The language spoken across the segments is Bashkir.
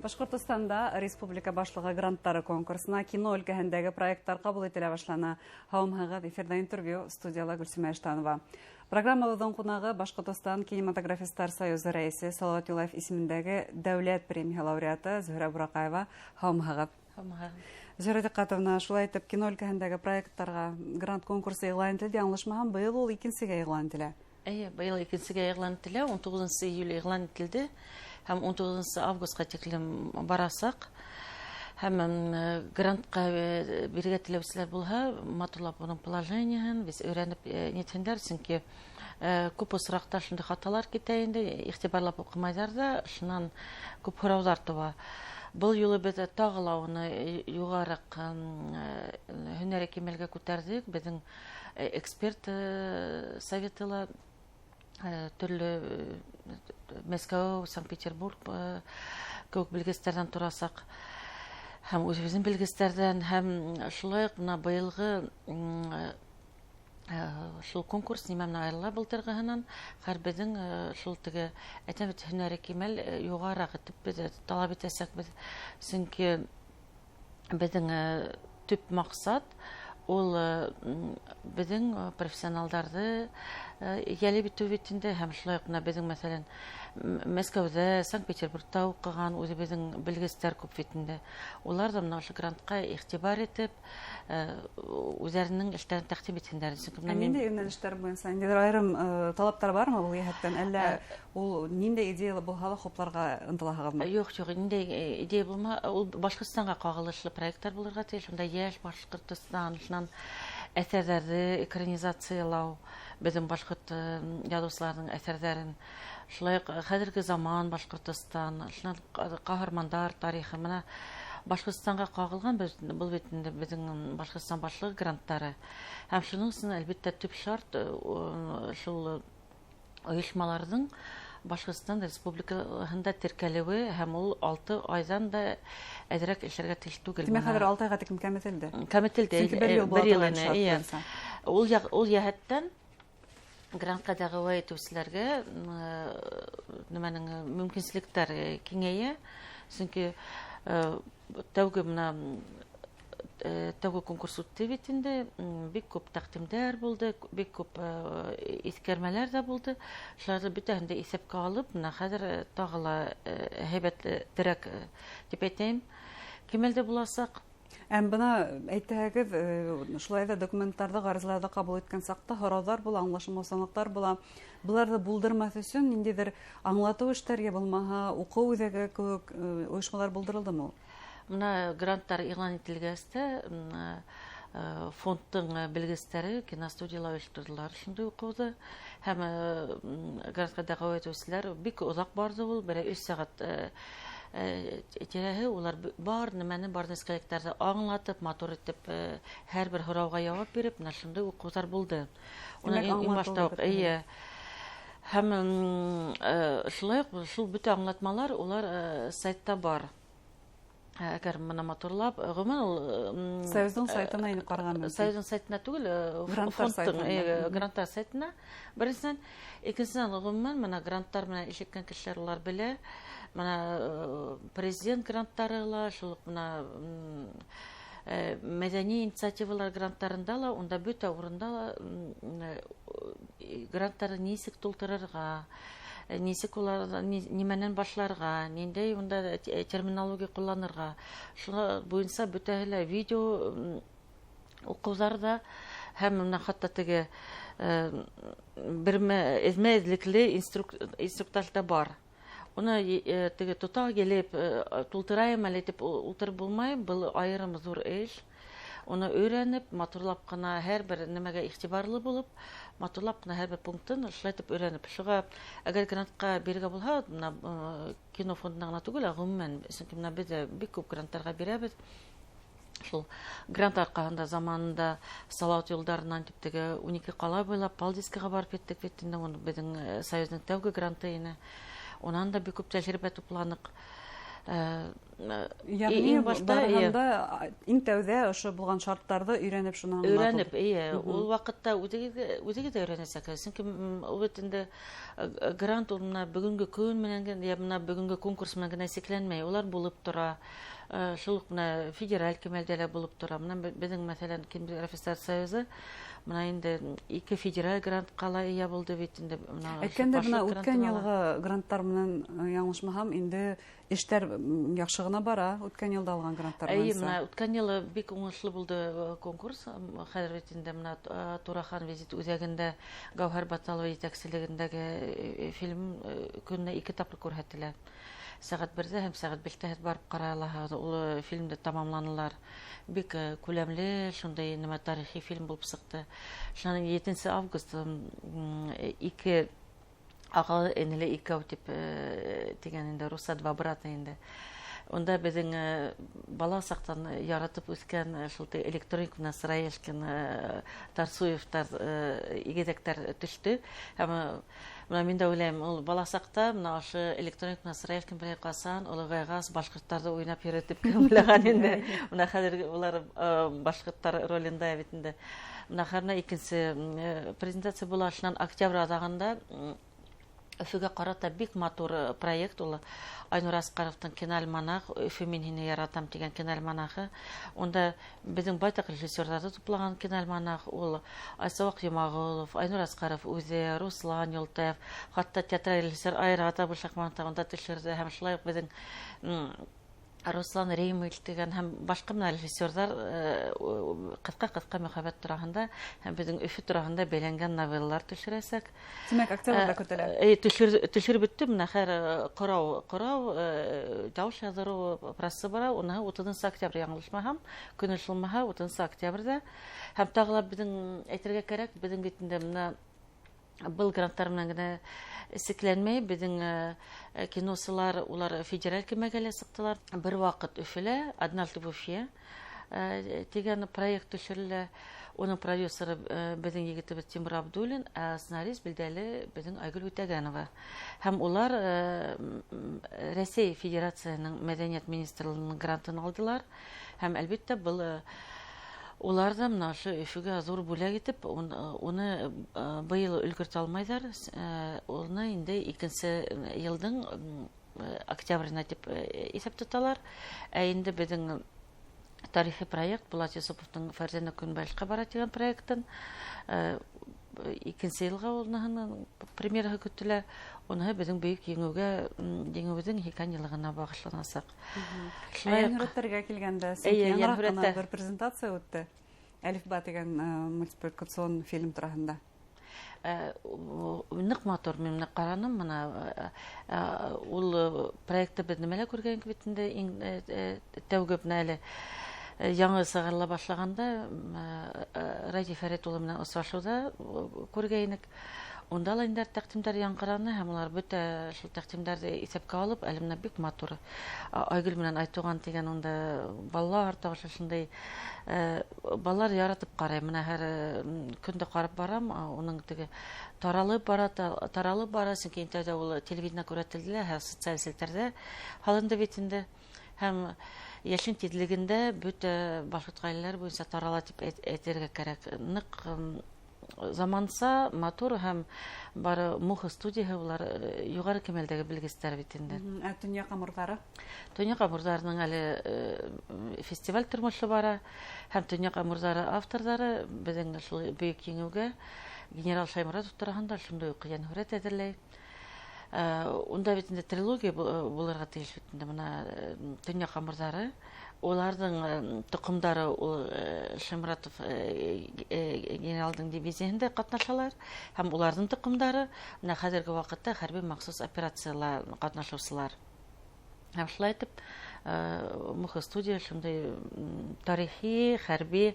Башҡортостанда республика башлығы гранттары конкурсына кино өлкәһендәге проекттар ҡабул ителә башланы. Һаумыһығыҙ, эфирҙа интервью, студияла Гөлсөмә Иштанова. Программабыҙҙың ҡунағы Башҡортостан кинематографистар союзы рәйесе, Салауат Юлаев исемендәге дәүләт премия лауреаты Зөһрә Бураҡаева. Һаумыһығыҙ. Һаумыһығыҙ. Зөһрә Диҡҡәтовна, шулай итеп кино өлкәһендәге проекттарға грант конкурсы иғлан ителде, яңылышмаһам, быйыл ул икенсегә иғлан ителә. Эйе, быйыл икенсегә иғлан ителә, 19 июль иғлан ителде һәм 19 августҡа тиклем барасаҡ. Һәм грантҡа бирергә теләүселәр булһа, матурлап уның положениеһын беҙ өйрәнеп нитһендәр, сөнки күп осраҡта шундай хаталар китә инде, иғтибарлап уҡымайҙар ҙа, шунан күп һорауҙар тыуа. Был юлы беҙ тағы ла уны юғарыраҡ һөнәри кимәлгә күтәрҙек. Беҙҙең эксперт советы ла төрлө Мәскәү, Санкт-Петербург кеүек белгестәрҙән торасаҡ һәм үҙебеҙҙең белгестәрҙән, һәм шулай уҡ бына быйылғы шул конкурс нимә менән айырыла былтырғыһынан, хәҙер беҙҙең шул теге әйтәм бит, һөнәри кимәл юғарыраҡ итеп беҙ талап итәсәкбеҙ, сөнки беҙҙең төп маҡсат ул беҙҙең профессионалдарҙы йәлеп итеү бит инде, һәм шулай уҡ бына беҙҙең, мәҫәлән, Мәскәүҙә, Санкт-Петербургта уҡыған үҙебеҙҙең белгестәр күп бит инде. Улар ҙа бына ошо грантҡа иғтибар итеп, үҙҙәренең эштәрен тәҡдим итһендәр. Сөнки бына Ә мин ниндәй йүнәлештәр буйынса ниндәйҙер айырым талаптар бармы был йәһәттән, әллә ул ниндәй идея булһа ла хупларға ынтылаһығыҙмы? Юҡ, юҡ, ниндәй идея булма, ул Башҡортостанға ҡағылышлы проекттар булырға тейеш. Унда йәш Башҡортостан, шунан әҫәрҙәрҙе экранизациялау, беҙҙең башҡорт яҙыусыларының әҫәрҙәрен, шулай уҡ хәҙерге заман Башҡортостан, шунан ҡаһармандар тарихы, бына Башҡортостанға ҡағылған был бит инде беҙҙең Башҡортостан башлығы гранттары. Һәм шуның өсөн, әлбиттә, төп шарт шул ойошмаларҙың Башҡортостан Республикаһында теркәлеүе, һәм ул 6 айҙан да әҙерәк эшләргә тейеш түгел. Тимәк, хәҙер 6 айға тиклем кәметелде. Кәметелде, Сөнки бер йыл була бер йыл торған ине, шарт эйе. буйынса. Ул йәһәттән грантҡа дәғүә итеүселәргә, нимәнең мөмкинселектәр киңәйә, сөнки тәүге бына тәүге конкурс үтте бит инде, бик күп тәҡдимдәр булды, бик күп иҫкәрмәләр ҙә булды. Шуларҙы бөтәһен дә иҫәпкә алып, бына хәҙер тағы ла һәйбәтлерәк тип әйтәйем, кимәлдә буласаҡ. Әм бына әйтәһегеҙ, шулай ҙа документтарҙы, ғаризаларҙы ҡабул иткән саҡта һорауҙар була, аңлашылмаусанлыҡтар була. Быларҙы булдырмаҫ өсөн ниндәйҙер аңлатыу эштәр йә булмаһа уҡыу үҙәге кеүек ойошмалар булдырылдымы ул? Бына гранттар иғлан ителгәс тә, фондтың белгестәре киностудияла ойошторҙолар шундай уҡыуҙы, һәм грантҡа дәғүә итеүселәр бик оҙаҡ барҙы ул, берәй 3 сәғәт тирәһе. Улар бар нәмәне, бар нескәлектәрҙе аңлатып, матур итеп, һәр бер һорауға яуап биреп, бына шундай уҡыуҙар булды. Уны Тимәк, иң аңлатылды башта уҡ, бөтөнләй. эйе. Һәм шулай уҡ шул бөтә аңлатмалар улар сайтта бар. Әгәр бына матурлап, ғөмүмән ул Союздың сайтына инеп ҡараған мөмкин. Союздың сайтына түгел, Гранттар фондтың, сайтына. Гранттар сайтына. Беренсенән, икенсенән, ғөмүмән бына гранттар менән эш иткән кешеләр улар белә. Бына президент гранттары ла, шул уҡ бына мәҙәни инициативалар гранттарында ла, унда бөтә урында ла гранттарҙы нисек тултырырға, нисек уларҙы, нимәнән башларға, ниндәй унда терминология ҡулланырға. Шуға буйынса бөтәһе лә видео уҡыуҙар ҙа, һәм бына хатта теге бермә, эҙмә-эҙлекле инструктаж да бар. Уны теге тота килеп тултырайым әле тип ултырып булмай, был айырым ҙур эш. Уны өйрәнеп, матурлап ҡына һәр бер нәмәгә иғтибарлы булып, матурлап ҡына һәр бер пунктын шулай итеп өйрәнеп. Шуға әгәр грантҡа бирергә булһа, бына кино фондына ғына түгел, ә ғөмүмән, сөнки бына беҙ ҙә бик күп гранттарға бирәбеҙ. Шул грант арҡаһында заманында Салауат юлдарынан тип теге 12 ҡала буйлап Палдискаға барып еттек бит инде, уны беҙҙең союздың тәүге гранты ине. Унан да бик күп тәжрибә тупланыҡ. Йәғни барыһында иң тәүҙә ошо булған шарттарҙы өйрәнеп, шунан өйрәнеп, эйе, ул ваҡытта үҙегеҙ ҙә өйрәнәсәк. Сөнки ул бит инде грант ул бына бөгөнгө көн менән генә, йә бына бөгөнгө конкурс менән генә сикләнмәй, улар булып тора. Шул уҡ бына федераль кимәлдә лә булып тора. Бына беҙҙең, мәҫәлән, кинематографистар союзы бына инде 2 федераль грантҡа ла эйә булды бит инде. Әйткәндә, бына үткән йылғы гранттар менән яңылышмаһам, инде эштәр яҡшы ғына бара, үткән йылда алған гранттар буйынса. Эйе, бына үткән йылы бик уңышлы булды конкурс. Хәҙер бит инде бына Турахан визит үҙәгендә Гәүһәр Баталова етәкселегендәге фильм көнөнә 2 тапҡыр күрһәтелә. Сәғәт 1-ҙә һәм сәғәт 5-тә барып ҡарай алаһығыҙ. Ул фильмде тамамланылар. Бик күләмле, шундай нәмә тарихи фильм булып сыҡты. Шунан 7 август 2 ағалы энеле икәү тип тигән инде, русса два брата инде. Унда беҙҙең бала саҡтан яратып үҫкән шул электроник менән Сыраешкин, Тарсуевтар игеҙәктәр төштө. Һәм бына мин дә уйлайым, ул бала саҡта бына ошо электроник менән Сыраешкин бер ҡасан олоғайғас башҡорттарҙы уйнап йөрөтөп кем уйлаған инде. Бына хәҙер улар башҡорттар ролендә бит инде. Бына хәҙер икенсе презентация була, шунан октябрь аҙағында Өфөгә ҡарата бик матур проект ул. Айнур Асҡаровтың киноальманах, Өфө мин һине яратам тигән киноальманахы. Унда беҙҙең байтаҡ режиссерҙарҙы туплаған киноальманах. Ул Айсауаҡ Йомағолов, Айнур Асҡаров үҙе, Руслан Юлтаев, хатта театраль режиссер Айрат Абушахманов та унда төшөрҙө. Һәм шулай уҡ беҙҙең Руслан Реймель тигән һәм башҡа менән режиссерҙар ҡыҫҡа-ҡыҫҡа мөхәббәт тураһында һәм беҙҙең Өфө тураһында бәйләнгән новеллар төшөрәсәк. Тимәк, октябрҙә көтөлә. Төшөрөп бөттө. Бына хәҙер ҡорау, тауыш яҙҙырыу процессы бара. Уныһы 30 октябрь, яңылышмаһам, көн оешмаһа 30 октябрҙә. Һәм тағы ла беҙҙең әйтергә кәрәк, беҙҙең бит инде бына был гранттар менән генә сикләнмәй, беҙҙең киносылар, улар федераль кимәгә лә сыҡтылар. Бер ваҡыт Өфөлә, Однажды в Уфе тигән проект төшөрөлә. Уның продюсеры беҙҙең егетебеҙ Тимур Абдуллин, ә сценарист билдәле беҙҙең Айгөл Үтәгәнова. Һәм улар Рәсәй Федерацияһының Мәҙәниәт министрлығының грантын алдылар. Һәм әлбиттә был улар ҙа бына ошо Өфөгә ҙур бүләк итеп, уны быйыл өлгөртә алмайҙар. Уны инде икенсе йылдың октябренә тип иҫәп тоталар. Ә инде беҙҙең тарихи проект Булат Юсуповтың Фәрзәнә Көнбайышҡа бара тигән проектын икенсе йылға уныһының премьераһы көтөлә. Уныһы беҙҙең бөйөк еңеүҙең 80 йыллығына бағышланасаҡ. Йәнһүрәттәргә килгәндә, сөнки яңыраҡ ҡына бер презентация үтте. Әлифба тигән мультипликацион фильм тураһында. Ныҡ матур, мин менә ҡараным, бына ул проектты беҙ нимәлә күргән бит инде, иң тәүге бына әле яңы сығарыла башлағанда Радий Фәрит улы менән осрашыуҙа күргәйнек. Унда ла инде тәҡдимдәр яңғыраны, һәм улар бөтә шул тәҡдимдәрҙе иҫәпкә алып, әле бына бик матур Айгөл менән Айтуған тигән унда балалар тағы шундай балалар яратып ҡарай. Бына һәр көндә ҡарап барам, уның теге таралып бара, таралып бара, сөнки тәүҙә ул телевидение күрһәтелде лә, һәм социаль селтәрҙә һалынды бит инде. Һәм йәшен тиҙлегендә бөтә башҡорт ғаиләләр буйынса тарала тип әйтергә кәрәк. Ныҡ заманса, матур һәм бары Муха студияһы, улар юғары кимәлдәге белгестәр бит инде. Ә Төньяҡ Амурҙары? Төньяҡ Амурҙарының әле фестиваль тормошо бара, һәм Төньяҡ Амурҙары авторҙары беҙҙең шул бөйөк еңеүгә генерал Шайморатов тураһында шундай уҡ йәнһүрәт әҙерләй. Унда бит инде трилогия булырға тейеш бит инде, бына Төньяҡ Амурҙары, уларҙың тоҡомдары ул Шайморатов генералдың дивизияһында ҡатнашалар, һәм уларҙың тоҡомдары бына хәҙерге ваҡытта хәрби махсус операцияла ҡатнашыусылар. Һәм шулай итеп, Муха студия шундай тарихи, хәрби,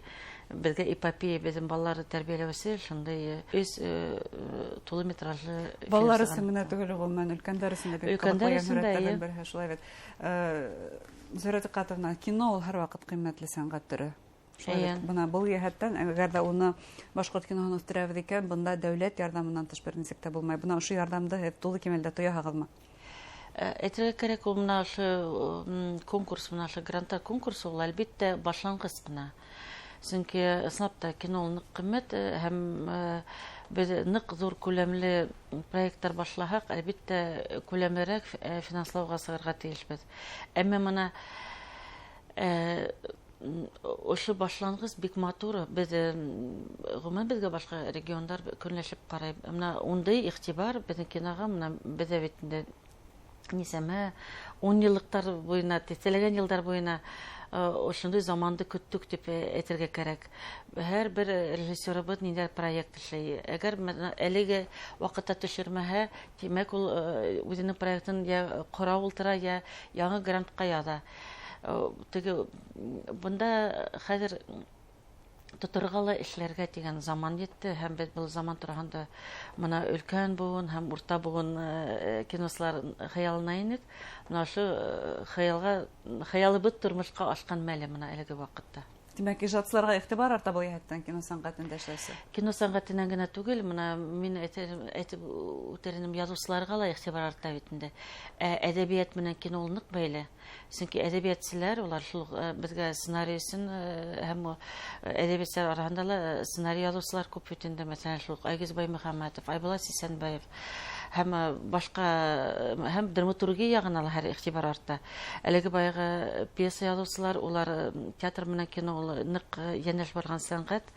беҙгә эпопея, беҙҙең балаларҙы тәрбиәләүсе шундай өс тулы метражлы фильм Балалар сығарҙы. өсөн генә түгел, ғөмүмән, өлкәндәр өсөн дә бик Өлкәндәр ҡыҙыҡлы өсөн дә, йәнһүрәттәрҙең эйе. береһе, шулай бит. Зөһрә Тиҡатовна, кино ул һәр ваҡыт ҡиммәтле сәнғәт төрө. Шулай бит. Эйе. Бына был йәһәттән, әгәр ҙә уны башҡорт киноһын үҫтерәбеҙ икән, бында дәүләт ярҙамынан тыш бер нисек тә булмай. Бына ошо ярҙамды һеҙ тулы кимәлдә тояһығыҙмы? Әйтергә кәрәк, ул мына ошо конкурс, мына ошо гранттар конкурсы ул әлбиттә башланғыс ҡына. Сөнки ысынлап та кино ул ныҡ ҡиммәт, һәм беҙ ныҡ ҙур күләмле проекттар башлаһаҡ, әлбиттә күләмлерәк финанслауға сығырға тейешбеҙ. Әммә мына ошо башланғыс бик матур. Беҙ ғөмүмән беҙгә башҡа региондар көнләшеп ҡарай. Мына ундай иғтибар беҙҙең киноға, мына беҙҙә бит инде нисәмә 10 йыллыҡтар буйына, тиҫтәләгән йылдар буйына ошондай заманды көттөк тип әйтергә кәрәк. Һәр бер режиссерыбыҙ ниндәй проект эшләй. Әгәр әлеге ваҡытта төшөрмәһә, тимәк ул үҙенең проектын я ҡора ултыра, я яңы грантҡа яҙа. Теге бында хәҙер тоторға ла эшләргә тигән заман етте, һәм беҙ был заман тураһында мына өлкән быуын һәм урта быуын киносылар хыялына инек. Мына ошо хыялыбыҙ тормошҡа ашҡан мәле мына әлеге ваҡытта. Тимәк, ижадсыларға иғтибар арта был йәһәттән кино сәнғәтендә эшләүсе. Кино сәнғәтенән генә түгел, мына мин әйтеп үтер инем, яҙыусыларға ла иғтибар арта бит инде. Әҙәбиәт менән кино ул ныҡ бәйле. Сөнки әҙәбиәтселәр улар шул беҙгә сценарий өсөн, һәм әҙәбиәтселәр араһында ла сценарий яҙыусылар күп бит инде. Мәҫәлән, шул Айгиз Баймөхәмәтов, Айбулат Сисәнбаев һәм башҡа, һәм драматургия яғына ла һәр иғтибар арта. Әлеге баяғы пьеса яҙыусылар, улар театр менән кино ул ныҡ йәнәш барған сәнғәт.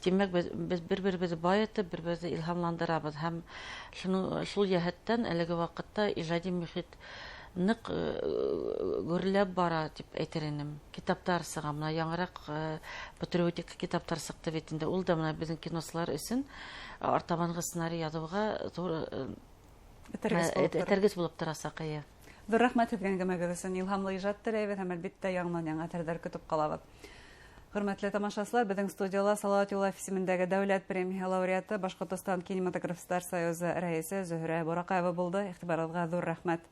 Тимәк, беҙ бер-беребеҙҙе байытып, бер-беребеҙҙе илһамландырабыҙ. Һәм шул йәһәттән әлеге ваҡытта ижади мөхит ныҡ гөрләп бара тип әйтер инем. Китаптар сыға, мына яңыраҡ патриотик китаптар сыҡты бит инде. Ул да мына беҙҙең киносылар өсөн артабанғы сценарий яҙыуға ҙур этәргес булып торасаҡ. Эйе. Ҙур рәхмәт һеҙгә әңгәмәгеҙ өсөн. Илһамлы ижад теләйбеҙ һәм әлбиттә яңынан яңы әҫәрҙәр көтөп ҡалабыҙ. Хөрмәтле тамашасылар, беҙҙең студияла Салауат Юлаев исемендәге дәүләт премияһы лауреаты, Башҡортостан кинематографистар союзы рәйесе Зөһрә Бураҡаева булды. Иғтибарығыҙға ҙур рәхмәт.